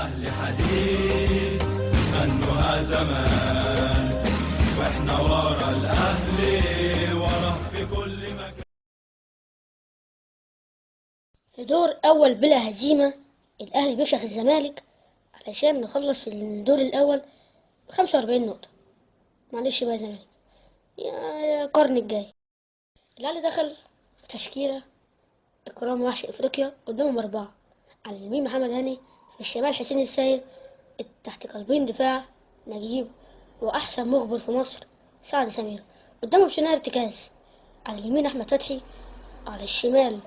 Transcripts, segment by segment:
الاهلي حديد غنوها زمان، واحنا ورا الاهلي وراه في كل مكان. في دور أول بلا هزيمة الأهلي بيفشخ الزمالك علشان نخلص الدور الأول ب45 نقطة. معلش بقى يا زمالك، يا القرن الجاي. الأهلي دخل تشكيلة إكرام وحش إفريقيا، قدامهم 4، على اليمين محمد هاني، في الشمال حسين السيد، تحت قلبين دفاع نجيب وأحسن مخبر في مصر سعد سمير، قدامهم ثنائي ارتكاز، على اليمين أحمد فتحي، على الشمال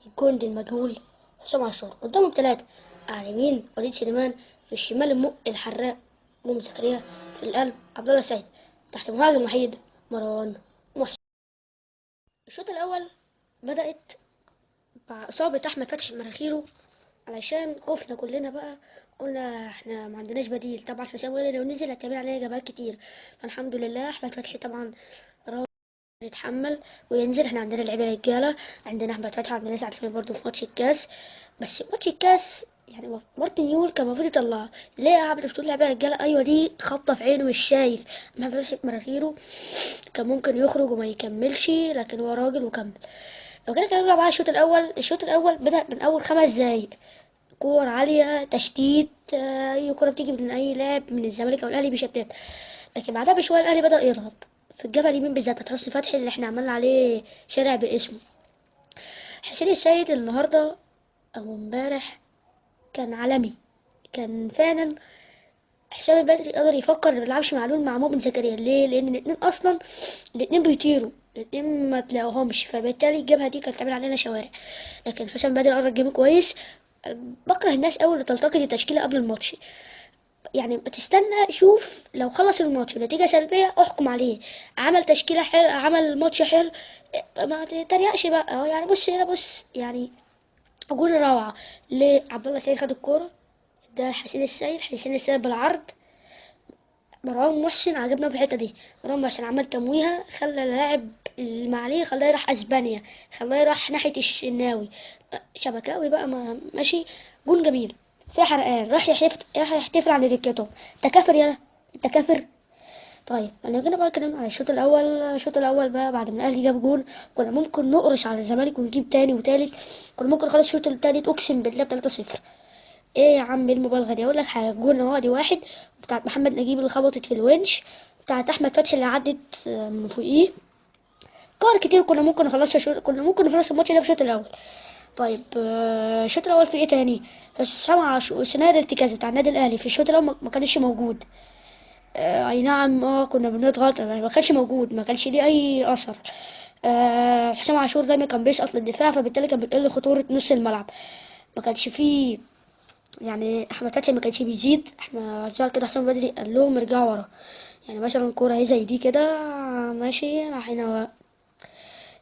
الجندي المجهول حسام عاشور، قدامهم 3، على اليمين وليد سليمان، في الشمال المق الحراق مؤمن زكريا، في القلب عبد الله سعيد، تحت مهاجم وحيد مروان محسن. الشوط الأول بدأت مع إصابة أحمد فتحي مناخيره، علشان خفنا كلنا بقى، قلنا احنا ما عندناش بديل. طبعا حسام غالي لو نزل هتعمل علينا جبهات كتير، فالحمد لله أحمد فتحي طبعا راضي يتحمل وينزل. احنا عندنا لعيبة رجاله، عندنا احمد فتحي، عندنا سعد سمير برضو في ماتش الكاس. بس ماتش الكاس يعني مارتن يول كان المفروض يطلعه. ليه يا عبد بتقول لعيبة رجاله؟ ايوه دي خبطه في عينه مش شايف. احمد فتحي مناخيره كان ممكن يخرج وما يكملش، لكن هو راجل وكمل. لو كده اتكلمنا بقى على الشوط الاول. الشوط الاول بدأ من اول 5 دقايق، كور عالية، تشتيت، اي كرة بتيجي من اي لاعب من الزمالك او الاهلي بيشتت. لكن بعدها بشوية الاهلي بدأ يضغط في الجبهة اليمين بالذات بتاعت حسني فتحي اللي احنا عملنا عليه شارع باسمه. حسين السيد النهارده او امبارح كان عالمي، كان فعلا حسام البدري قدر يفكر ما بيلعبش معلول مع مؤمن زكريا. ليه؟ لان الاتنين اصلا الاتنين بيطيروا، الاتنين ما تلاقوهمش، فبالتالي الجبهة دي كانت تعمل علينا شوارع. لكن حسام البدري قرا ال game كويس. بكره الناس قوي اللي تلتقط التشكيلة قبل الماتش، يعني تستنى شوف لو خلص الماتش ونتيجة سلبية احكم عليه. عمل تشكيله حلو، عمل ماتش حلو، ما تتريقش بقى. يعني بص هنا، بص يعني جول روعه لعبد الله سعيد، خد الكورة ده حسين السيد، حسين السيد بالعرض. مروان محسن عجبنا في الحتة دي، مروان محسن عمل تمويهه، خلى اللاعب اللي معليه خلاه يروح اسبانيا، خلاه يروح ناحية الشناوي، شبكاوي بقى ما ماشي. جون جميل في حرقان، راح يحتفل عند دكتهم. انت كافر يالا، انت كافر. طيب انا كده بقى اتكلمنا على الشوط الاول. الشوط الاول بقى بعد ما الاهلي جاب جون كنا ممكن نقرش على الزمالك ونجيب تاني وتالت، كنا ممكن نخلص الشوط التالت اقسم بالله 3-0. ايه يا عم المبالغة دي؟ اقول لك حاجة، جون اهو دي واحد بتاعت محمد نجيب اللي خبطت في الونش، بتاعت احمد فتحي اللي عدت من فوقيه، كور كتير كنا ممكن نخلصها شوط، كنا ممكن نخلص الماتش ده في الشوط الاول. طيب الشوط الاول في ايه تاني؟ حسام عاشور ثنائي الارتكاز بتاع النادي الاهلي في الشوط الاول ما كانش موجود. اي نعم كنا بنضغط، ما كانش موجود، ما كانش ليه اي اثر. حسام عاشور دايما كان بيسقط للدفاع، فبالتالي كان بتقل خطورة نص الملعب. ما كانش فيه يعني احمد فتحي ما كانش بيزيد. احنا ظهر كده حسام بدري قال لهم ارجعوا ورا، يعني مثلا كورة هي زي دي كده ماشي راح هنا.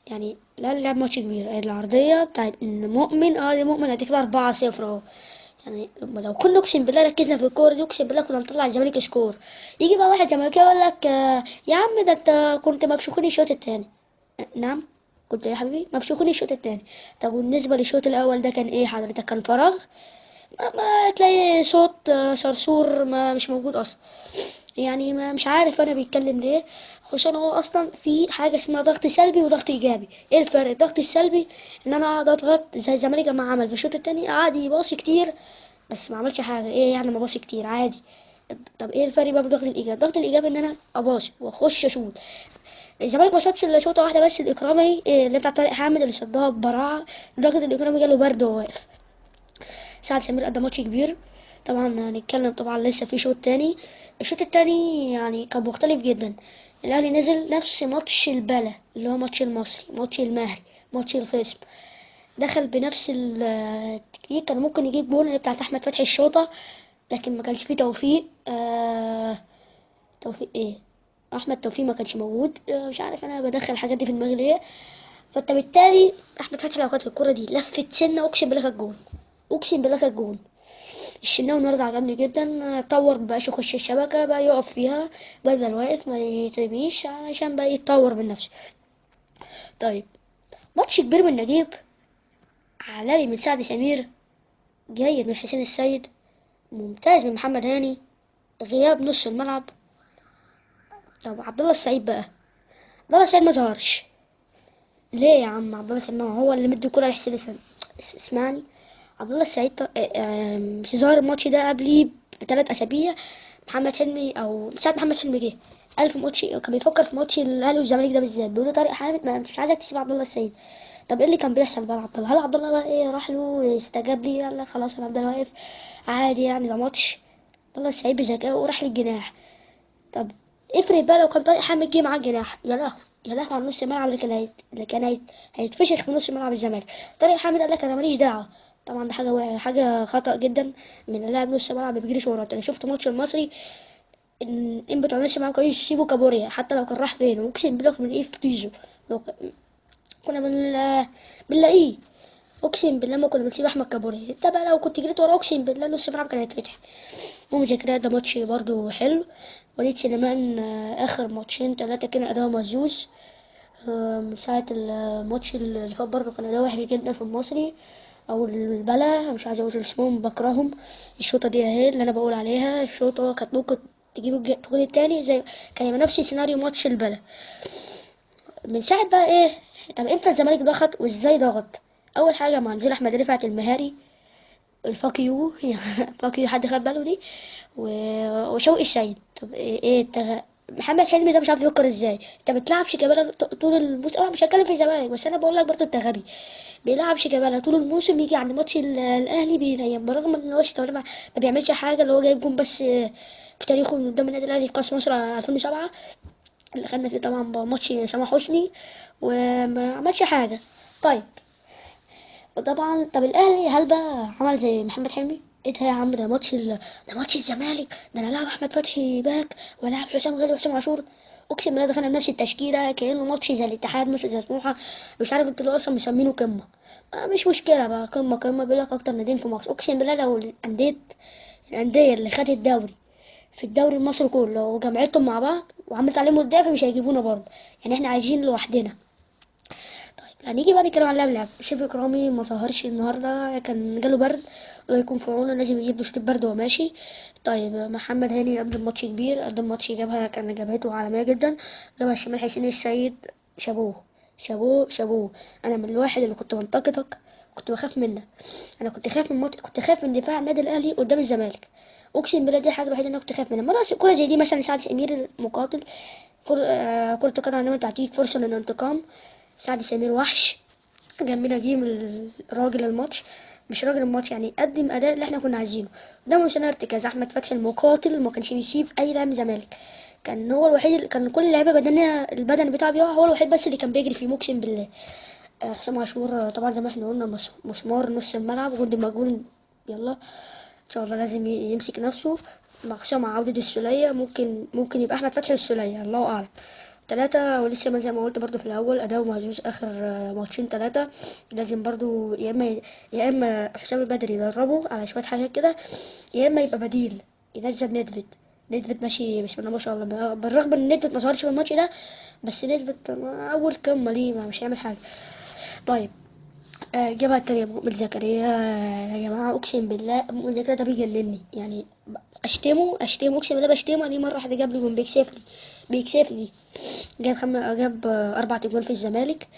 يعني لا لعب ماتش كبير. العرضية بتاعت مؤمن، دي مؤمن هديك كده 4-0 اهو. يعني لو كنا اقسم بالله ركزنا في الكورة دي اقسم بالله كنا نطلع الزمالك score. يجي بقى واحد زملكاوي يقول لك يا عم ده انت كنت مفشوخين الشوط التاني. نعم كنت يا حبيبي مفشوخين الشوط التاني. طب والنسبه للشوط الاول ده كان ايه حضرتك؟ كان فراغ، ما تلاقي صوت صرصور ما مش موجود اصلا. يعني ما مش عارف انا بيتكلم ليه، خصوصا هو اصلا في حاجة اسمها ضغط سلبي وضغط ايجابي. ايه الفرق؟ الضغط السلبي ان انا اقعد اضغط زي الزمالك لما عمل في الشوط التاني، قعد يباصي كتير بس ما عملش حاجة. ايه يعني ما باصي كتير عادي. طب ايه الفرق بقى بين الضغط الايجابي؟ الضغط الايجابي ان انا اباصي واخش اشوط. الزمالك ما شاطش الا شوطه واحدة بس، الاكرامي اللي بتاع طارق حامد اللي صدها ببراعه، لدرجة الاكرامي جاله برد وهو واقف. سعد سمير قدم ماتش كبير. طبعا هنتكلم طبعا لسه في شوط تاني. الشوط التاني يعني كان مختلف جدا. الاهلي نزل نفس ماتش البلا اللي هو ماتش المصري، ماتش المهري، ماتش الخصم، دخل بنفس التكتيك. كان ممكن يجيب جون اللي بتاعت احمد فتحي الشوطه، لكن ما كانش فيه توفيق. توفيق ايه؟ احمد توفيق ما كانش موجود. مش عارف انا بدخل الحاجات دي في دماغي ليه. فانت بالتالي احمد فتحي لو كانت الكره دي لفت سنة اقسم بالله كانت جون، اقسم بالله كانت جون. الشناوي النهارده عجبني جدا، اتطور مبقاش يخش الشبكة، بقى يقف فيها، بقى يفضل واقف ما يترميش علشان بقى يتطور من نفسه. طيب ماتش كبير من نجيب، عالمي من سعد سمير، جيد من حسين السيد، ممتاز من محمد هاني، غياب نص الملعب. طب عبد الله السعيد بقى، عبد الله السعيد ما ظهرش ليه يا عم؟ عبد الله السعيد ما هو اللي مدي الكرة لحسين اسمعني، عبد الله السعيد مش ظاهر الماتش ده قبليه ب3 اسابيع. محمد حلمي او من ساعة محمد حلمي جه قال في ماتش، كان بيفكر في ماتش الاهلي والزمالك ده بالذات، بيقول له طارق حامد مش عايزك تسيب عبد الله السعيد. طب ايه اللي كان بيحصل بقى لعبد الله؟ هل عبد الله بقى ايه راح له استجاب لي قال لك خلاص انا هفضل واقف عادي يعني ده ماتش؟ عبد الله السعيد بذكائه وراح للجناح. طب افرض بقى لو كان طارق حامد جه معاه الجناح، يا لهوي يا لهوي على نص الملعب اللي كان هيتفشخ في نص ملعب الزمالك. طارق حامد قال لك انا ماليش دعوه، طبعا ده حاجة خطأ جدا من لاعب نص ملعب ما بيجريش وراه. انا شفت ماتش المصري ان بتوع نص الملعب كانوا يسيبوا كابوريا حتى لو كان راح فين، واقسم بالله من ايه في تيزو لو كنا بنلاقيه، اقسم بالله ما كنا بنسيب احمد كابوريا. انت بقى لو كنت جريت وراه اقسم بالله نص الملعب كان هيتفتح. المهم ذكريات ده ماتش برضو حلو. وليد سليمان اخر ماتشين 3 كان اداؤه مهزوز، من ساعة الماتش اللي فات برضه كان أداء وحش جدا في المصري أو البلا، مش عايزة أقول اسمهم بكرههم. الشوطة دي أهي اللي أنا بقول عليها، الشوطة كانت ممكن تجيب الجول التاني، زي كان يبقى نفس سيناريو ماتش البلا. من ساعة بقى إيه، طب إمتى الزمالك ضغط وإزاي ضغط؟ أول حاجة مع نزول أحمد رفعت المهاري الفاكيو فاكيو حد خد باله دي، وشوقي السيد. طب إيه محمد حلمي ده مش عارف يفكر ازاي، انت بتلعب شيكابالا طول الموسم. انا مش هتكلم في الزمالك بس انا بقول لك برضه انت غبي، بيلعب شيكابالا طول الموسم، يجي عند ماتش الاهلي بينيم، برغم ان هو شيكابالا ما بيعملش حاجة، اللي هو جايب جون بس في تاريخه قدام النادي الاهلي في كاس مصر 2007 اللي خدنا فيه طبعا ماتش سامح حسني، وما عملش حاجة. طيب طبعا طب الاهلي هل بقى عمل زي محمد حلمي؟ ايه ده يا عم، ده ماتش ده ماتش الزمالك، ده انا لاعب احمد فتحي back ولاعب حسام غالي وحسام عاشور، اقسم بالله دخلنا بنفس التشكيلة كانه ماتش زي الاتحاد مش زي سموحه، مش عارف انتوا ليه اصلا مسمينه قمة. مش مشكلة بقى قمة قمة، بيقول لك اكتر ناديين في مصر. اقسم بالله لو الاندية اللي خدت الدوري في الدوري المصري كله لو جمعتهم مع بعض وعملت عليهم الضعف مش هيجيبونا برضه، يعني احنا عايشين لوحدنا. طيب هنيجي بقى نتكلم عن لاعب شريف اكرامي ما ظهرش النهارده، كان جاله برد الله يكون في عونه، لازم يجيب له شريط برد وهو ماشي. طيب محمد هاني قدم ماتش كبير، قدم ماتش جابها كان جبهته عالمية جدا، جابها الشمال حسين السيد، شابوه شابوه شابوه. انا من الواحد اللي كنت بنتقدك، كنت بخاف منك، انا كنت خايف من ماتش، كنت خايف من دفاع النادي الاهلي قدام الزمالك، اقسم بالله دي الحاجة الوحيدة اللي انا كنت خايف منها. مرة كورة زي دي مثلا سعد سمير مقاتل، كره القدم عندما تعطيك فرصة للانتقام، سعد سمير وحش جنبنا جه من راجل الماتش، مش راجل الماتش يعني قدم اداء اللي احنا كنا عايزينه. قدامه سنة ارتكاز احمد فتحي المقاتل، ما كانش بيسيب اي لاعب من الزمالك، كان هو الوحيد اللي كان كل اللعيبة بدنيا البدن بتاعه بيقع، هو الوحيد بس اللي كان بيجري فيه اقسم بالله. حسام عاشور طبعا زي ما احنا قلنا مسمار نص الملعب، جند مجهول، يلا ان شاء الله لازم يمسك نفسه مع خصوصا مع عودة السولية، ممكن يبقى احمد فتحي والسولية الله اعلم. 3 ولسه ما زي ما قلت برضو في الاول اداؤه مهزوز اخر ماتشين 3، لازم برضو يا اما حسام البدري يدربه على شوية حاجات كده، يا اما يبقى بديل ينزل ندفد. ندفد ماشي بسم الله ما شاء الله، بالرغم ان ندفد ما ظهرش في الماتش ده، بس ندفد اول قمة ليه مش هيعمل حاجة. طيب جبهة التانية مؤمن زكريا، يا جماعة أقسم بالله مؤمن زكريا ده بيجنني، يعني أشتمه أقسم بالله بشتمه، ليه مرة واحدة جاب لي جون بيكسفني، جاب 4 أجوان في الزمالك.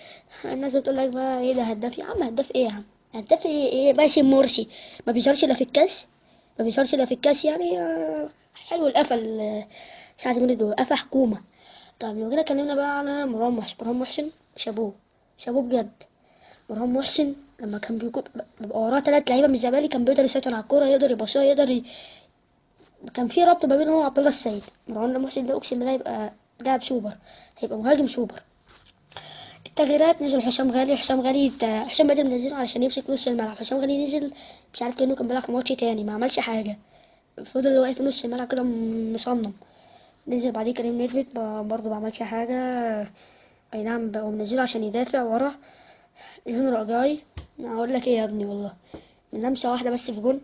الناس بتقول لك بقى إيه ده هداف، يا عم هداف إيه يا عم، هداف إيه، إيه باسم مرسي ما بيظهرش إلا في الكاس، ما بيظهرش إلا في الكاس يعني. حلو القفل، ساعة ما نقول قفا حكومة. طيب لو جينا اتكلمنا بقى على مروان محسن، مروان محسن شابوه شابوه بجد. مروان محسن لما كان بيكون بيبقى وراه 3 لعيبة من الزمالك كان بيقدر يسيطر على الكورة، يقدر يباصيها، يقدر كان في ربط ما بينه هو وعبد الله السعيد. مروان محسن ده اقسم بالله هيبقى لاعب سوبر، هيبقى مهاجم سوبر. التغييرات نزل حسام غالي، حسام غالي حسام بدر منزله علشان يمسك نص الملعب، حسام غالي نزل مش عارف كأنه كان بيلعب في ماتش تاني، ما عملش حاجة، فضل واقف في نص الملعب كده مصمم. نزل بعديه كريم نيدفيد برضه ما عملش حاجة، اي نعم بقوا منزله عشان يدافع ورا. جونيور اجاي اقول لك ايه يا ابني والله، من لمسه واحدة بس في جون،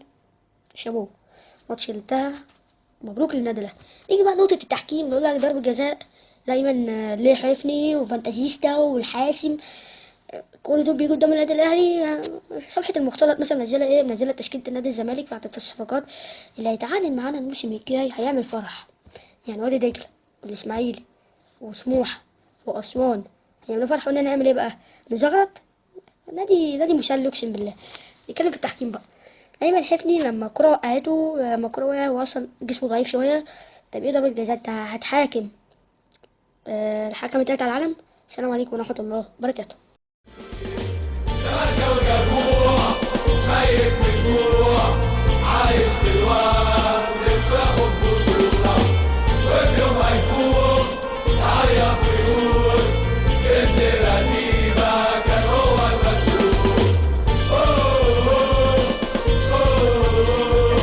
شابوه، ماتش انتهى، مبروك للنادي الاهلي. نيجي بقى نقطة التحكيم، نقول لك ضربه جزاء دايما ليه حفني وفانتازيستا والحاسم. كل دول بيجوا قدام النادي الاهلي. صفحة المختلط مثلا منزله ايه؟ منزله تشكيله النادي الزمالك بعد الصفقات اللي هيتعاند معانا الموسم الجاي، هيعمل فرح يعني. وادي دجله والاسماعيلي وسموحه واسوان هيعملوا فرح، قلنا نعمل ايه بقى؟ نزغرط؟ نادي مسلي اقسم بالله. نتكلم في التحكيم بقى. ايمن حفني لما الكرة وقعته، لما الكرة وقع هو اصلا جسمه ضعيف شوية، طب ايه ضربة جزاء؟ انت هتحاكم الحكم التالت على العالم؟ السلام عليكم ورحمة الله وبركاته. ميت من الجوع، عايش في الوهم، نفسه ياخد بطولة، وفي يوم هيفوق يعيط ويقول ابن رتيبة كان هو المسؤول. أوه أوه أوه أوه.